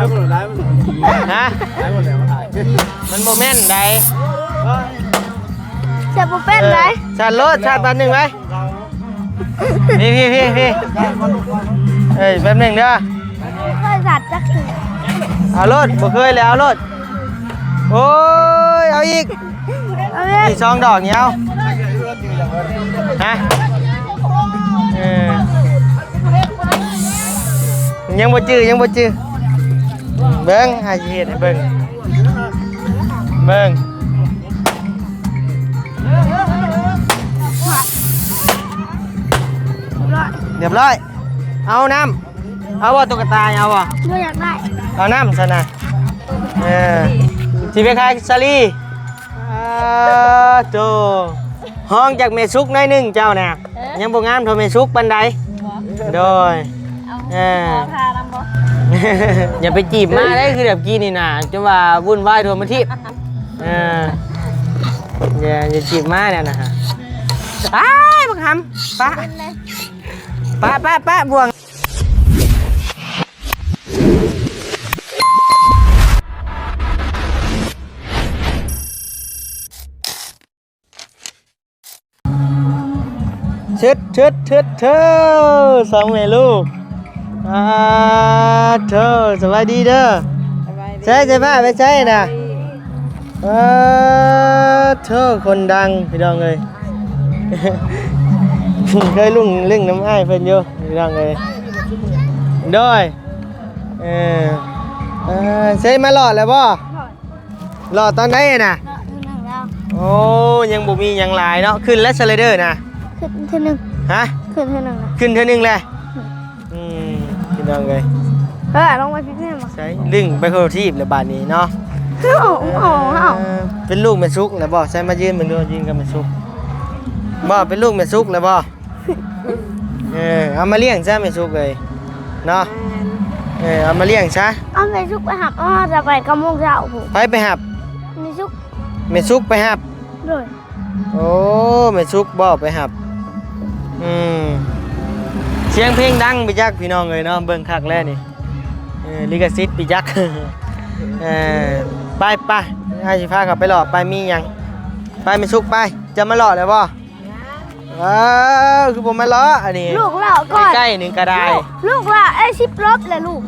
ຮະ? ມັນບໍ່ແມ່ນໃດ. ສາດບໍ່ເປັນໃດ. ເອີ ສາດໂລດ ສາດບາດໜຶ່ງໄວ້. ພີ້ ພີ້ ພີ້ ພີ້. ເອີ ແປັບໜຶ່ງເດີ. ເຄີຍສາດຈັກເທື່ອ. ເອົາໂລດ ບໍ່ເຄີຍແລ້ວ ເອົາໂລດ. ໂອ້ຍ ເອົາອີກ. ເອົາເລີຍ ອີກສອງດອກນີ້ເອົາ. ຮະ? ເອີ ຍັງບໍ່ຈື່ ຍັງບໍ່ຈື່. ເບິ່ງ ອ້າຍຊິເຮັດໃຫ້ເບິ່ງ ເບິ່ງ. ຮຽບຮ້ອຍ ເອົານ້ຳ. ເອົາບໍ່ ຕຸກກະຕາ ເອົາບໍ່? ບໍ່ຢາກໄດ້. ເອົານ້ຳຊັ້ນນະ. ເອີ ຊິໄປຂາຍສາລີ. ອາ ໂຕ ຮອງຈາກແມ່ສຸກໜ້ອຍໜຶ່ງເຈົ້ານະ. ເອີ ຍັງບໍ່ງາມເທົ່າແມ່ສຸກປານໃດ. ບໍ່ ໂດຍ. ເອົາ ເອີ ເອົາທານຳບໍ່? ຢ່າໄປຈີບມາເດ້ ຄືແບບກີ້ນີ້ນະ ຈົນວ່າວຸ່ນວາຍທົ່ວເມືອງທິບ. ເອີ ຢ່າ ຢ່າຈີບມາແນວນັ້ນນະ. ອ້າຍ ບັກຫຳ ປະ ປະ ປະ ປະ ບ່ວງ. ເຊີດ ເຊີດ ເຊີດ ເທີ ສອງແມ່ລູກ. ອາ ເທີ ສະບາຍດີເດີ. ສະບາຍດີ. ໃສ ໃສ ພາໄປໃສນະ? ເອີ ໂທ້ ຄົນດັງພີ່ນ້ອງເອີຍ. ເຄີຍລຸ້ນຫຼິ້ນນຳອ້າຍເພິ່ນຢູ່ພີ່ນ້ອງເອີຍ. ໂດຍ. ເອີ ເອີ ເຊ ມາຫຼໍ້ແລ້ວບໍ່? ຫຼໍ້ຕອນໃດນະ? ເທື່ອໜຶ່ງແລ້ວ. ໂອ້ ຍັງບໍ່ມີຫຍັງຫຼາຍເນາະ. ຂຶ້ນແລ້ວສະໄລເດີນະ? ຂຶ້ນເທື່ອໜຶ່ງ. ຮະ? ຂຶ້ນເທື່ອໜຶ່ງ. ຂຶ້ນເທື່ອໜຶ່ງແລ້ວ. ອືມ ອືມ ພີ່ນ້ອງເອີຍ. ເອີ ລົງໄປພີ້ແມ່ນບໍ່? ໃສ ລຶ້ງໄປຄົນລະທີບແລ້ວບາດນີ້ເນາະ. ເອີ ເປັນລູກແມ່ສຸກແລ້ວບໍ່? ໃສ ມາຢືນເບິ່ງດູ ຢືນກັບແມ່ສຸກ. ບໍ່ ເປັນລູກແມ່ສຸກແລ້ວບໍ່? ເອີ ເອົາມາລ້ຽງຊະແມ່ສຸກເອີຍເນາະ. ເອີ ເອົາມາລ້ຽງຊະ. ເອົາແມ່ສຸກໄປຮັບ. ອໍ ຈະໄປເກົ້າໂມງເຊົ້າພຸ້ນ. ໃຜໄປຮັບ? ແມ່ສຸກ. ແມ່ສຸກໄປຮັບ? ໂດຍ. ໂອ້ ແມ່ສຸກບໍ່ໄປຮັບ? ອືມ ສຽງເພງດັງໄປຈັກພີ່ນ້ອງເອີຍເນາະ. ເບິ່ງຄັກແລ້ວນີ້. ເອີ ລິຂະສິດໄປຈັກ. ເອີ ໄປ ໄປ ອ້າຍຊິພາເຂົາໄປຫຼໍ້. ໄປ ມີຫຍັງ? ໄປ ແມ່ສຸກໄປ. ຈະມາຫຼໍ້ແລ້ວບໍ່? ເອີ ຄືບໍ່ມາຫຼໍ້ອັນນີ້? ລູກຫຼໍ້ກ່ອນ ໃກ້ໆ ໜຶ່ງກະໄດ້. ລູກ ລູກຫຼໍ້ ເອີຍ ສິບລົບແລ້ວລູກ.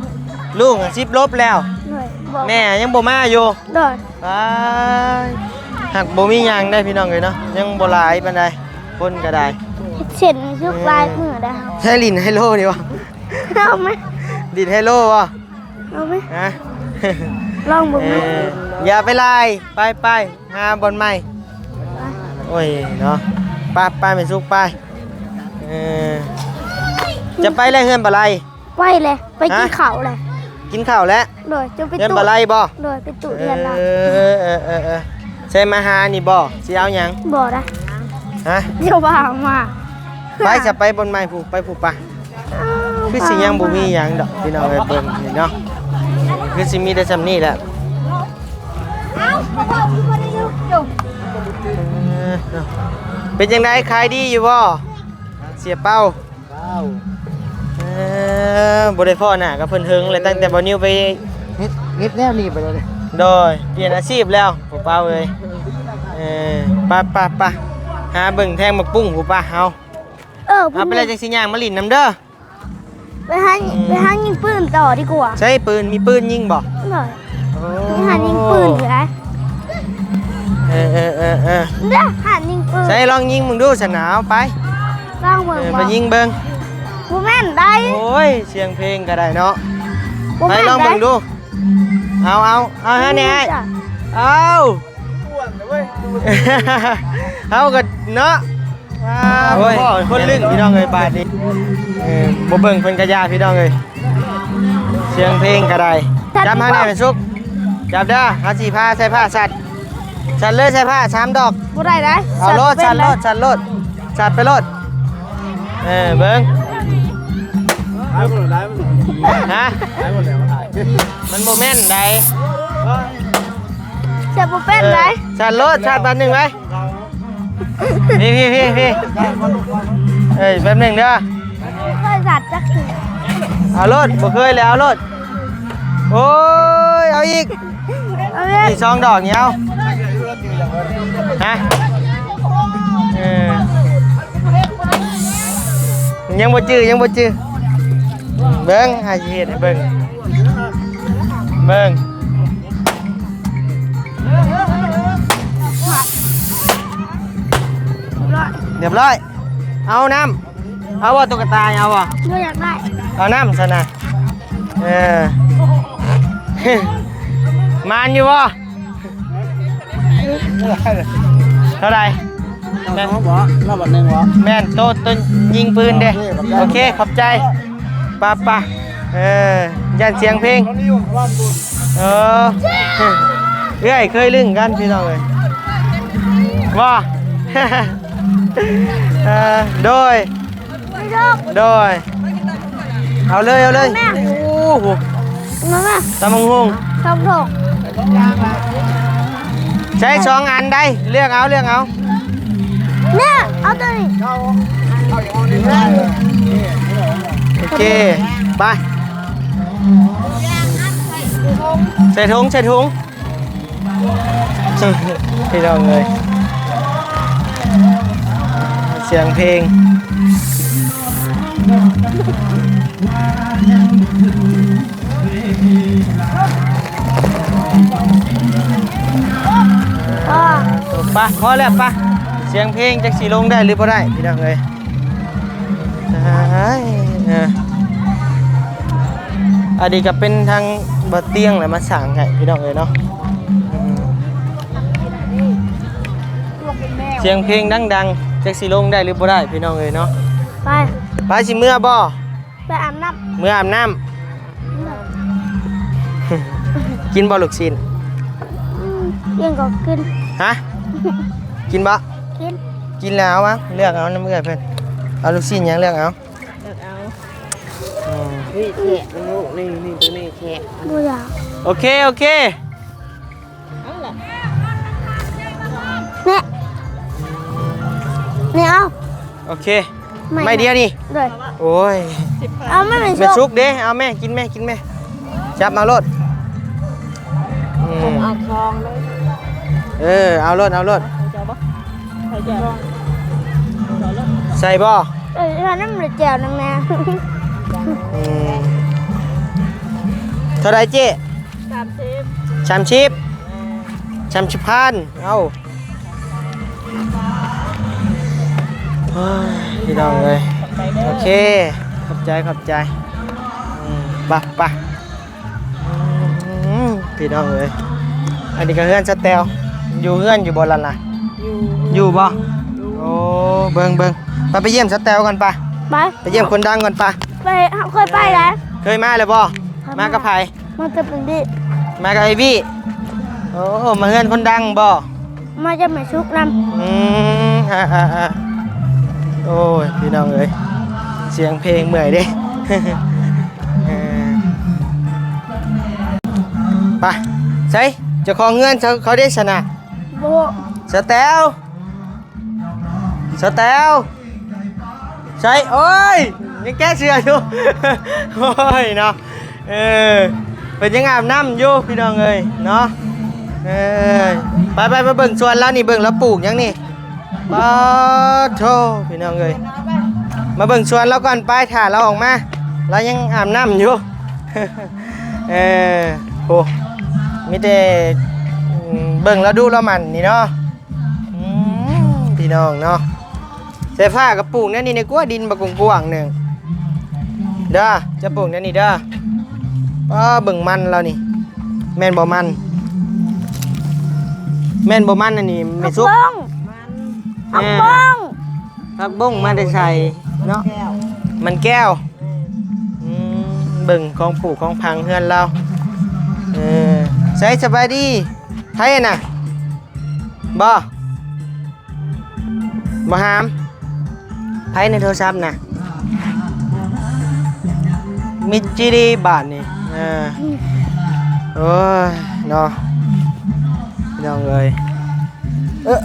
ລູກສິບລົບແລ້ວ. ໂດຍ. ແມ່ຍັງບໍ່ມາຢູ່. ໂດຍ. ປາຍ ຫາກບໍ່ມີຫຍັງໄດ໋ພີ່ນ້ອງເອີຍເນາະ. ຍັງບໍ່ຫຼາຍປານໃດ ຄົນກະໄດ້. ເຊັນສຸກຫຼາຍມື້ໄດ໋. ໃຊ້ຫຼິ້ນໄຮໂລນີ້ບໍ່? ເອົາໄໝ? ຫຼິ້ນໄຮໂລບໍ່? ເອົາໄໝ? ຮະ? ລອງເບິ່ງ. ເອີ ຢ່າໄປຫຼາຍ. ໄປ ໄປ ຫາບ່ອນໃໝ່. ໂອ້ຍເນາະ. ໄປ ໄປ ແມ່ສຸກໄປ. ເອີ ຈະໄປແລ້ວເຮືອນປາໄລ? ໄປແລ້ວ ໄປກິນ ຮະ? ເຂົ້າແລ້ວ. ກິນເຂົ້າແລ້ວ? ໂດຍ. ຈະໄປ ເຮືອນປາໄລບໍ່? ໂດຍ. ໄປຕຸເຮືອນລາວ. ເອີ ເອີ ເອີ ເອີ ໃສ ມາຫານີ້ບໍ່? ຊິເອົາຫຍັງ? ບໍ່ໄດ໋. ຮະ? ດຽວວ່າມາ. ໄປຊະ ໄປບ່ອນໃໝ່ພຸ້ນ ໄປພຸ້ນປະ. ຄືຊິຍັງບໍ່ມີຫຍັງດອກພີ່ນ້ອງເອີຍ. ເບິ່ງນີ້ເນາະ ຄືຊິມີແຕ່ຊ່ຳນີ້ແຫຼະ. ເປັນຈັ່ງໃດ ຂາຍດີຢູ່ບໍ່ ເສຍເປົາ? ເອີ ບໍ່ໄດ້ພໍ້ໜ້າກັບເພິ່ນເຫິງແລ້ວ ຕັ້ງແຕ່ບ່າວນິວໄປ ເຮັດ ເຮັດແນວນີ້ໄປແລ້ວ. ໂດຍ. ປ່ຽນອາຊີບແລ້ວ ພໍ່ເປົາເອີຍ. ເອີ ປະ ປະ ປະ ຫາເບິ່ງແທງໝາກປຸ້ງພຸ້ນປະເຮົາ. ເອີ ເອົາໄປແລ້ວຈັ່ງຊິຍ່າງມາຫຼິ້ນນຳເດີ. ໄປຫາ ອືມ ໄປຫາຍິງປືນຕໍ່ດີກວ່າ. ໃຊ້ປືນ ມີປືນຍິງບໍ່? ໂດຍ. ໂອ້ ໄປຫາຍິງປືນຢູ່ໃດ. ເອີ ເອີ ເອີ ເອີ ເດີ ຫາຍິງປືນ. ໃຊ້ລອງຍິງເບິ່ງດູຊັ້ນນະ. ເອົາໄປ ລອງເບິ່ງ. ເອີ ບໍ່? ໄປຍິງເບິ່ງ. ບໍ່ແມ່ນໃດ. ໂອ້ຍ ສຽງເພງກະໄດ້ເນາະ. ບໍ່ແມ່ນໃດ. ໄປລອງເບິ່ງດູ. ເອົາ ເອົາ ເອົາ ຫາແດ່ອ້າຍ. ເອົາ ເຮົາກະເນາະ. ໂອ້ຍ ຄົນລຶ້ງພີ່ນ້ອງເອີຍບາດນີ້. ເອີ ບໍ່ເບິ່ງເພິ່ນກະຢ່າພີ່ນ້ອງເອີຍ. ສຽງເພງກະໄດ້. ຈັບ ຈັບມາແດ່ແມ່ສຸກ. ຈັບເດີ ເຮົາຊິພາໃສ່ຜ້າສັດ. ສັດເລີຍ ໃສ່ຜ້າສາມດອກ. ບໍ່ໄດ້ໃດ. ເອົາໂລດ ສັດໂລດ ສັດໂລດ ສັດໄປໂລດ. ເອີ ເບິ່ງ. ຮະ? ມັນບໍ່ແມ່ນໃດ. ເອີ ສັດບໍ່ເປັນໃດ. ເອີ ສັດໂລດ ສັດບາດໜຶ່ງໄວ້. ພີ້ ພີ້ ພີ້ ພີ້. ເອີຍ ແປັບໜຶ່ງເດີ. ເຄີຍສັດຈັກເທື່ອ. ເອົາໂລດ ບໍ່ເຄີຍແລ້ວ ເອົາໂລດ. ໂອ້ຍ ເອົາອີກ ເອົາເລີຍ ອີກສອງດອກນີ້ເອົາ ຮະ ເອີ ຍັງບໍ່ຈື່ ຍັງບໍ່ຈື່ ເບິ່ງ ອ້າຍຊິເຮັດໃຫ້ເບິ່ງ ເບິ່ງ ຮຽບຮ້ອຍ ເອົານ້ຳ ເອົາບໍ່ ຕຸກກະຕາ ເອົາບໍ່? ບໍ່ຢາກໄດ້ ເອົານ້ຳຊັ້ນນະ ເອີ ໝານຢູ່ບໍ່? ເທົ່າໃດ? ແມ່ນ ເອົາບໍ່? ລາວບາດໜຶ່ງບໍ່? ແມ່ນ ໂຕ ໂຕຍິງປືນເດ້ ໂອເຄ ຂອບໃຈ ປະ ປະ ເອີ ຢ້ານສຽງເພງ ເອີ ເອື້ອຍເຄີຍລຶ້ງກັນ ພີ່ນ້ອງເອີຍ ບໍ່? ເອີ ໂດຍ ໂດຍ ເອົາເລີຍ ເອົາເລີຍ ແມ່ ໂອ້ໂຫ ມາ ມາ ຕຳບັກຫຸ່ງ ຕຳບັກຫຸ່ງ ໃຊ້ສອງອັນໄດ໋ ເລືອກເອົາ ເລືອກເອົາ ແມ່ ເອົາໂຕນີ້ ໂອເຄ ໄປ ໃສ່ຖົງ ໃສ່ຖົງ ພີ່ນ້ອງເອີຍ ສຽງເພງ ພໍ ພໍແລ້ວ ໄປ ສຽງເພງຈັກຊິລົງໄດ້ຫຼືບໍ່ໄດ້ ພີ່ນ້ອງເອີຍ. ອ້າຍ ເອີ ອັນນີ້ກໍເປັນທາງບ່າວຕຽງແຫຼະມາສ້າງໃຫ້ພີ່ນ້ອງເອີຍເນາະ ສຽງເພງດັງໆ ຈັກຊິລົງໄດ້ຫຼືບໍ່ໄດ້ພີ່ນ້ອງເອີຍເນາະ ໄປ ໄປ ຊິເມືອບໍ່? ໄປອາບນ້ຳ ເມືອອາບນ້ຳ ກິນບໍ່ລູກຊີ້ນ? ອືມ ກິນກໍກິນ ຮະ ກິນບໍ່? ກິນ ກິນແລ້ວເອົາມາ ເລືອກເອົານຳເອື້ອຍເພິ່ນ ເອົາລູກຊີ້ນຫຍັງເລືອກເອົາ ເລືອກເອົາ ອືມ ນີ້ແຄະ ລູກນີ້ ນີ້ ໂຕນີ້ແຄະ ບໍ່ຢາກ ໂອເຄ ໂອເຄ ເອົາລະ ນີ້ ນີ້ເອົາ ໂອເຄ ໄມ້ດຽວນີ້ ໂດຍ ໂອ້ຍ ເອົາໄມ້ ໄມ້ສຸກເດ້ ເອົາແມ່ ກິນແມ່ ກິນແມ່ ຈັບມາໂລດ ອືມ ເອົາທອງເລີຍ ເອີ ເອົາໂລດ ເອົາໂລດ ໃສ່ບໍ່? ເອີ ນ້ຳແຈ່ວນຳແດ່ ອືມ ເທົ່າໃດເຈ້? ສາມສິບ ສາມສິບ ສາມສິບພັນ ເອົ້າ ໂອ້ຍ ພີ່ນ້ອງເອີຍ ໂອເຄ ຂອບໃຈ ຂອບໃຈ ອືມ ໄປ ໄປ ອືມ ພີ່ນ້ອງເອີຍ ອັນນີ້ກໍເຮືອນສະແຕວ ຢູ່ເຮືອນຢູ່ບໍ່ລະນະ? ຢູ່ ຢູ່ບໍ່? ຢູ່ ໂອ້ ເບິ່ງ ເບິ່ງ ໄປ ໄປຢ້ຽມສະແຕວກ່ອນ ໄປ ໄປ ໄປຢ້ຽມຄົນດັງກ່ອນ ໄປ ໄປ ເຮົາເຄີຍໄປແລ້ວ ເຄີຍມາແລ້ວບໍ່? ເຄີຍມາ ມາກັບໃຜ? ມາກັບເອວີ້ ມາກັບເອວີ້ ໂອ້ ມາເຮືອນຄົນດັງບໍ່? ມາຈາກແມ່ສຸກນຳ ອືມ ອາ ອາ ອາ ໂອ້ຍ ພີ່ນ້ອງເອີຍ ສຽງເພງເມື່ອຍເດ້ ເອີ ໄປ ໃສ ເຈົ້າຂອງເຮືອນເຂົາ ເຂົາເດ້ຊັ້ນນະ? ບໍ່ ສະແຕວ ສະແຕວ ໃສ ໂອ້ຍ ຍັງແກະເສື້ອຢູ່ ໂອ້ຍເນາະ ເອີ ເພິ່ນຍັງອາບນ້ຳຢູ່ພີ່ນ້ອງເອີຍເນາະ ເອີ ໄປ ໄປ ໄປເບິ່ງສວນລາວນີ້ ເບິ່ງລາວປູກຫຍັງນີ້ ປາໂທ້ ພີ່ນ້ອງເອີຍ ມາເບິ່ງສວນລາວກ່ອນ ໄປ ຖ້າລາວອອກມາ ລາວຍັງອາບນ້ຳຢູ່ ເອີ ໂອ້ ມີແຕ່ ອືມ ເບິ່ງລາວດຸລາວໝັ່ນນີ້ເນາະ ອືມ ພີ່ນ້ອງເນາະ ສາຍຟ້າກໍປູກແນວນີ້ດີກວ່າ ດິນບັກກວ້າງໆໜຶ່ງ ເດີ ຈະປູກແນວນີ້ເດີ ປ້າ ເບິ່ງມັນລາວນີ້ ແມ່ນບໍ່ມັນ ແມ່ນບໍ່ມັນອັນນີ້ແມ່ສຸກ? ຜັກບົ້ງ ແມ່ນ ຜັກບົ້ງ ຜັກບົ້ງມາແຕ່ໃສເນາະ? ມັນແກ້ວ ອືມ ເບິ່ງຂອງປູກຂອງຝັງເຮືອນລາວ ເອີ ໃສ ສະບາຍດີ ໃຜນະ? ບໍ່ ບໍ່ຫາມ ໃຜໃນໂທລະສັບນະ? ມິດຈີດີບາດນີ້ ເອີ ໂອ້ຍເນາະ ພີ່ນ້ອງເອີຍ ເອີ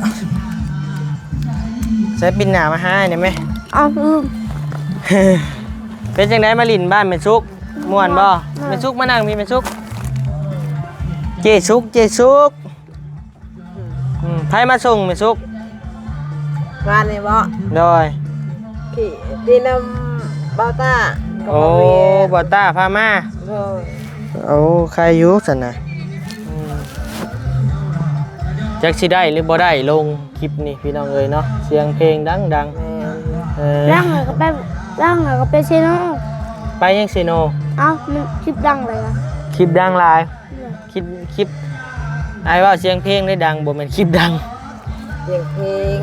ໃສ່ປິ່ນໜ້າມາຫາອ້າຍແດ່ແມ ເອົາ ອືມ ເປັນຈັ່ງໃດ ມາຫຼິ້ນບ້ານແມ່ສຸກ ມ່ວນບໍ່? ມ່ວນ ແມ່ສຸກ ມານັ່ງພີ້ແມ່ສຸກ ເຈສຸກ ເຈສຸກ ອືມ ໃຜມາສົ່ງແມ່ສຸກ? ວານນີ້ບໍ? ໂດຍ ທີ່ ທີ່ນຳບ່າວຕ້າກັບ ໂອ້ ບ່າວເວຍ ບ່າວຕ້າພາມາ. ໂດຍ ໂອ້ ໃຄຢູ່ຊັ້ນນະ. ອືມ ຈັກຊິໄດ້ຫຼືບໍ່ໄດ້ລົງ ຄລິບນີ້ພີ່ນ້ອງເອີຍເນາະ ສຽງເພງດັງໆ. ແມ່ນ ເອີ ຫຼັງແລ້ວກໍໄປ ຫຼັງແລ້ວກໍໄປເຊໂນ. ໄປຫຍັງເຊໂນ? ເອົ້າ ມັນຄລິບດັງຫຼາຍ ຄລິບດັງຫຼາຍ. ຄລິບ ຄລິບ ອ້າຍເວົ້າສຽງເພງໄດ້ດັງ ບໍ່ແມ່ນຄລິບດັງ ສຽງເພງ.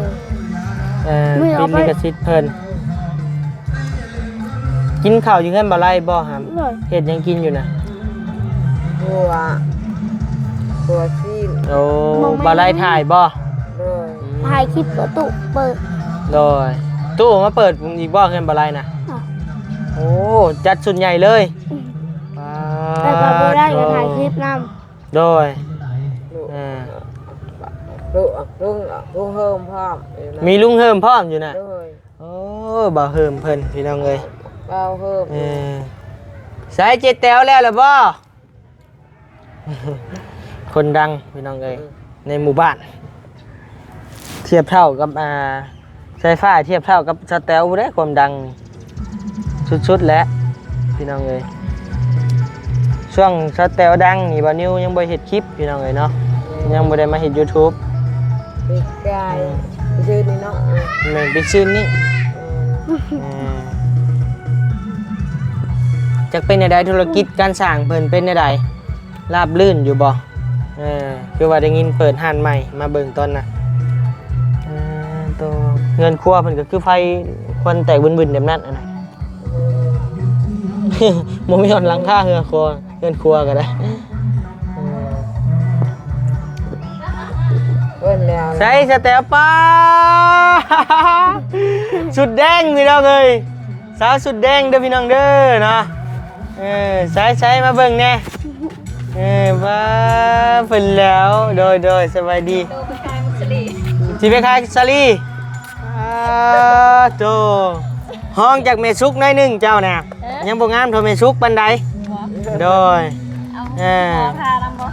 ເອີ ມີ ປິດລິຂະສິດເພິ່ນ. ກິນເຂົ້າຢູ່ເຮືອນບ່າວໄລບໍ່ຫຳ? ໂດຍ ເຮັດຫຍັງກິນຢູ່ນະ? ຂົ້ວ ຂົ້ວຊີ້ນ. ໂອ້ ມອງໄມ້ ບ່າວໄລຖ່າຍບໍ່? ໂດຍ ອືມ ຖ່າຍຄລິບກໍຕູ້ເປີດ. ໂດຍ ຕູ້ມາເປີດອີກບໍ່ເຮືອນບ່າວໄລນະ? ອໍ ໂອ້ ຈັດຊຸດໃຫຍ່ເລີຍ. ອືມ ປາດ ແລ້ວກໍບ່າວໄລກໍຖ່າຍຄລິບນຳ. ໂດຍ ລຸງ ເອີ ລຸງ ລຸງ ລຸງເຮີມພ້ອມຢູ່ນະ. ມີລຸງເຮີມພ້ອມຢູ່ນະ. ໂດຍ ໂອ້ ບ່າວເຮີມເພິ່ນພີ່ນ້ອງເອີຍ ບ່າວເຮີມ. ເອີ ໃສເຈແຕວແລ້ວລະບໍ່? ຄົນດັງພີ່ນ້ອງເອີຍ ອືມ ໃນໝູ່ບ້ານ ທຽບເທົ່າກັບ ອ່າ ສາຍຟ້າ ທຽບເທົ່າກັບສາວແຕວພຸ້ນເດ້ ຄວາມດັງສຸດໆແຫຼະພີ່ນ້ອງເອີຍ. ຊ່ວງສາວແຕວດັງນີ້ ບ່າວນິວຍັງບໍ່ເຮັດຄລິບພີ່ນ້ອງເອີຍເນາະ ຍັງບໍ່ໄດ້ມາເຮັດຢູທູບ. ປີກາຍ ອືມ ປີຊືນນີ້ເນາະ. ແມ່ນ ປີຊືນນີ້. ເອີ ເອີ ຈັກເປັນແນວໃດ ທຸລະກິດການສ້າງເພິ່ນເປັນແນວໃດ? ລາບລື່ນຢູ່ບໍ່? ເອີ ຄືວ່າໄດ້ຍິນເປີດຮ້ານໃໝ່ ມາເບິ່ງຕອນນະ. ເອີ ໂຕ ເຮືອນຄົວເພິ່ນກໍຄືໄຟຄວັນແຕກບຶ້ນໆແບບນັ້ນຫັ້ນນະ. ບໍ່ມີຮອດຫຼັງຄາເຮືອຄົວ ເຮືອນຄົວກໍໄດ້. ເອີ ເບິ່ງແລ້ວ ໃສ່ສະແຕວ ປ້າ ສຸດແດງພີ່ນ້ອງເອີຍ. ສາວສຸດແດງເດີພີ່ນ້ອງເດີເນາະ. ເອີ ໃສໆ ມາເບິ່ງແດ່. ເອີ ວ່າເພິ່ນແລ້ວ ໂດຍໆ ສະບາຍດີ. ໂຕໄປຂາຍໝາກສາລີ ຊິໄປຂາຍສາລີ. ອ້າໂຕ ຮອງຈາກແມ່ສຸກໜ້ອຍໜຶ່ງເຈົ້ານະ. ເອີ ຍັງບໍ່ງາມເທົ່າແມ່ສຸກປານໃດ. ບໍ່ ໂດຍ ເອົາ ເອີ ຂໍທານຳບໍ່?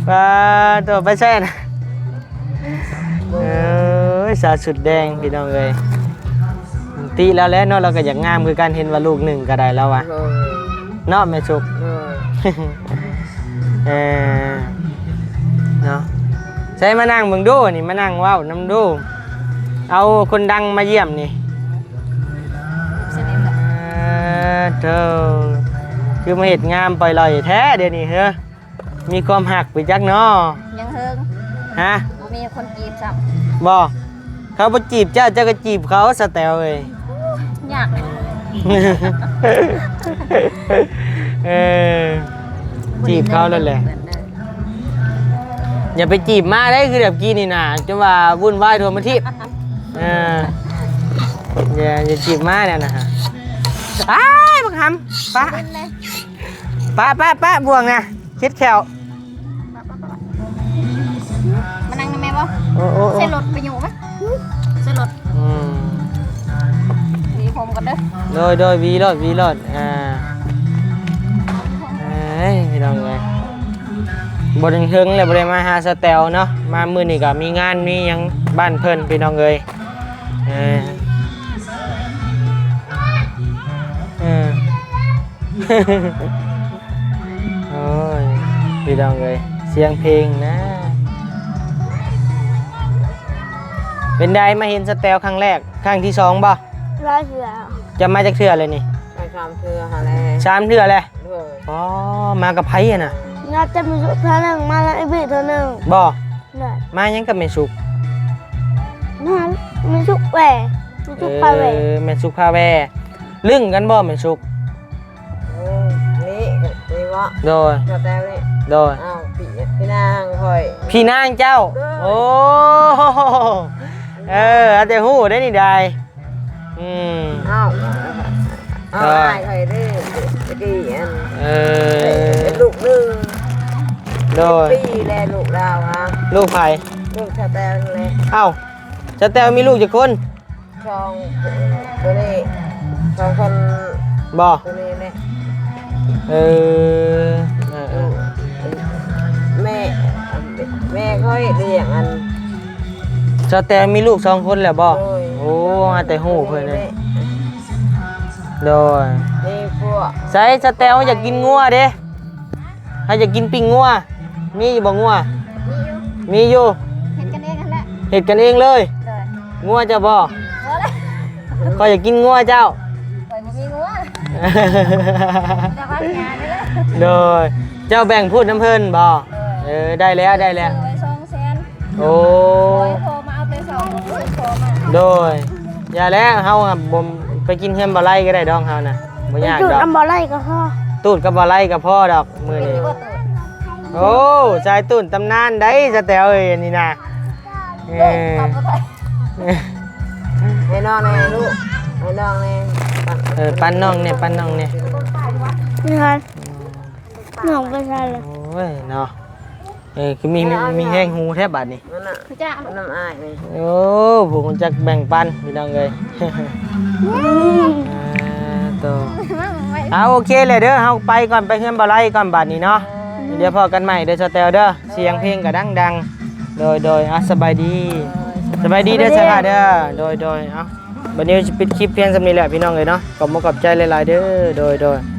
ປາໂຕ ໄປໃສນະ? ເອີຍ ສາວສຸດແດງພີ່ນ້ອງເອີຍ ຕິລາວແຫຼະເນາະ ລາວກໍຢາກງາມຄືກັນ ເຫັນວ່າລູກໜຶ່ງກໍໄດ້ລາວວ່າ. ໂດຍ ເນາະແມ່ສຸກ. ໂດຍ ເອີ ເນາະ ໃສມານັ່ງເບິ່ງດູນີ້ ມານັ່ງເວົ້ານຳດູ ເອົາຄົນດັງມາຢ້ຽມນີ້. ເອີ ໂທ້ ຄືມາເຮັດງາມປ່ອຍລ່ອຍແທ້ດຽວນີ້ເຮີ. ມີຄວາມຮັກໄປຈັກເນາະ? ຍັງເຫິງ ຮະ? ບໍ່ມີຄົນຈີບຊ້ຳ. ບໍ່ ເຂົາບໍ່ຈີບເຈົ້າ ເຈົ້າກໍຈີບເຂົາ ສະແຕວເອີຍ. ຍາກ ເອີ ຈີບເຂົາໂລດແຫຼະ. ຢ່າໄປຈີບມາເດ້ ຄືແບບກີ້ນີ້ນະ ຈົນວ່າວຸ່ນວາຍທົ່ວປະເທດ. ເອີ ຢ່າ ຢ່າຈີບມາແນວນະ. ອ້າຍ ບັກຫຳ ປະ ປະ ປະ ປະ ບ່ວງນະ ເຈັບແຂ້ວ. ມານັ່ງນຳແມ່ບໍ່? ໂອ້ ໂອ້ ໂອ້ ໃສ່ລົດໄປຢູ່ໄໝ? ໃສ່ລົດ. ອືມ ຫວີຜົມກ່ອນເດີ. ໂດຍ ໂດຍ ຫວີໂລດ ຫວີໂລດ. ອ່າ ເອີຍ ພີ່ນ້ອງເອີຍ ບໍ່ໄດ້ເຖິງແລ້ວ ບໍ່ໄດ້ມາຫາສາວແຕວເນາະ. ມາມື້ນີ້ກໍມີງານມີຫຍັງບ້ານເພິ່ນ ພີ່ນ້ອງເອີຍ. ເອີ ເອີ ໂອ້ຍ ພີ່ນ້ອງເອີຍ ສຽງເພງນະ. ເປັນໃດ ມາເຫັນສາວແຕວຄັ້ງແລກ ຄັ້ງທີສອງບໍ່? ຫຼາຍເທື່ອ. ຈະມາຈັກເທື່ອແລ້ວນີ້? ໄປສາມເທື່ອຫັ້ນແຫຼະ. ສາມເທື່ອແລ້ວ. ໂດຍ. ອໍ ມາກັບໃຜຫັ້ນນະ? ມາແຕ່ແມ່ສຸກເທື່ອໜຶ່ງ ມານຳໄອ້ບີເທື່ອໜຶ່ງ. ບໍ່? ໂດຍ. ມາຫຍັງກັບແມ່ສຸກ? ມາ ແມ່ສຸກແວ່ ແມ່ສຸກພາແວ່. ເອີ ແມ່ສຸກພາແວ່. ລຶ້ງກັນບໍ່ແມ່ສຸກ? ເອີ ນີ້ ນີ້ບໍ່? ໂດຍ ສາວແຕວນີ້. ໂດຍ. ອ້າວ ພີ່ ພີ່ນາງຂ້ອຍ ພີ່ນາງເຈົ້າ. ໂດຍ. ໂອ້ ເອີ ອາດຈະຮູ້ໄດ້ນີ້ໄດ. ອືມ ອ້າວ ອ້າວ ເອີ ອ້າຍຂ້ອຍເດ້ ຕະກີ້ອັນ ເອີ ເປັນລູກໜຶ່ງ. ໂດຍ. ປີແລ້ວລູກລາວຫະ? ລູກໃຜ? ລູກສາວແຕວແຫຼະ. ອ້າວ ສາວແຕວມີລູກຈັກຄົນ? ສອງ ໂຕນີ້ ສອງຄົນ. ບໍ່? ໂຕນີ້ແຫຼະ. ເອີ ແມ່ ແມ່ຂ້ອຍລ້ຽງອັນ ສາວແຕວມີລູກສອງຄົນແລ້ວບໍ່? ໂດຍ ໂອ້ ຫາແຕ່ຮູ້ເພິ່ນ ແມ່ ໂດຍ ໃສ່ສາວແຕວຢາກກິນງົວເດ້ ເຮົາຢາກກິນປີ້ງງົວ ມີຢູ່ບໍ່ງົວ? ມີຢູ່ ມີຢູ່ ເຮັດກັນເອງຫັ້ນແຫຼະ ເຮັດກັນເອງເລີຍ ໂດຍ ງົວເຈົ້າບໍ່? ບໍ່ລະ ຂ້ອຍຢາກກິນງົວເຈົ້າ ຂ້ອຍບໍ່ມີງົວ ແຕ່ວ່າຫຍ້ານີ້ແຫຼະ ໂດຍ ເຈົ້າແບ່ງພູດນຳເພິ່ນບໍ່? ໂດຍ ເອີ ໄດ້ແລ້ວ ໄດ້ແລ້ວ ຊື້ໄວ້ສອງແສນ ໂອ້ ຂໍໃຫ້ພໍ່ມາເອົາແຕ່ສອງ ຂໍມາ ໂດຍ ຢ່າແລ້ວ ເຮົາອະບໍ່ໄປກິນເຮືອນບໍ່ໄຫຼກໍໄດ້ດອກ ເຮົານະ ບໍ່ຍາກດອກ ນຳບໍ່ໄຫຼກໍພໍ ຕູດກັບບໍ່ໄຫຼກໍພໍດອກ ມື້ນີ້ ໂອ້ ສາຍຕູດຕຳນານໃດສາວແຕວເອີຍ ອັນນີ້ນະ ເອີ ໃຫ້ນ້ອງແດ່ລູກ ໃຫ້ນ້ອງແດ່ ເອີ ປັນນ້ອງແດ່ ປັນນ້ອງແດ່ ນ້ອງໄປໃສລະ ໂອ້ຍເນາະ ເອີ ຄືມີ ມີແຮງຮູ້ແທ້ບາດນີ້ ນັ້ນນະ ຮູ້ຈັກ ນ້ຳອ້າຍນີ້ ໂອ້ ຜູ້ຮູ້ຈັກແບ່ງປັນພີ່ນ້ອງເອີຍ ອືມ ອ່າ ໂຕ ເອົາ ໂອເຄແຫຼະເດີ ເຮົາໄປກ່ອນ ໄປເຮືອນບໍ່ໄຫຼກ່ອນບາດນີ້ເນາະ ເອີ ດຽວພໍ້ກັນໃໝ່ເດີສາວແຕວເດີ ສຽງເພງກໍດັງໆ ໂດຍໆ ອ່າ ສະບາຍດີ ສະບາຍດີເດີ ສະບາຍດີ ສາວແຕວເດີ ໂດຍໆ ເອົາ ບັດນີ້ຊິປິດຄລິບພຽງສ່ຳນີ້ແຫຼະພີ່ນ້ອງເອີຍເນາະ ຂອບມຸກຂອບໃຈຫຼາຍໆເດີ ໂດຍໆ.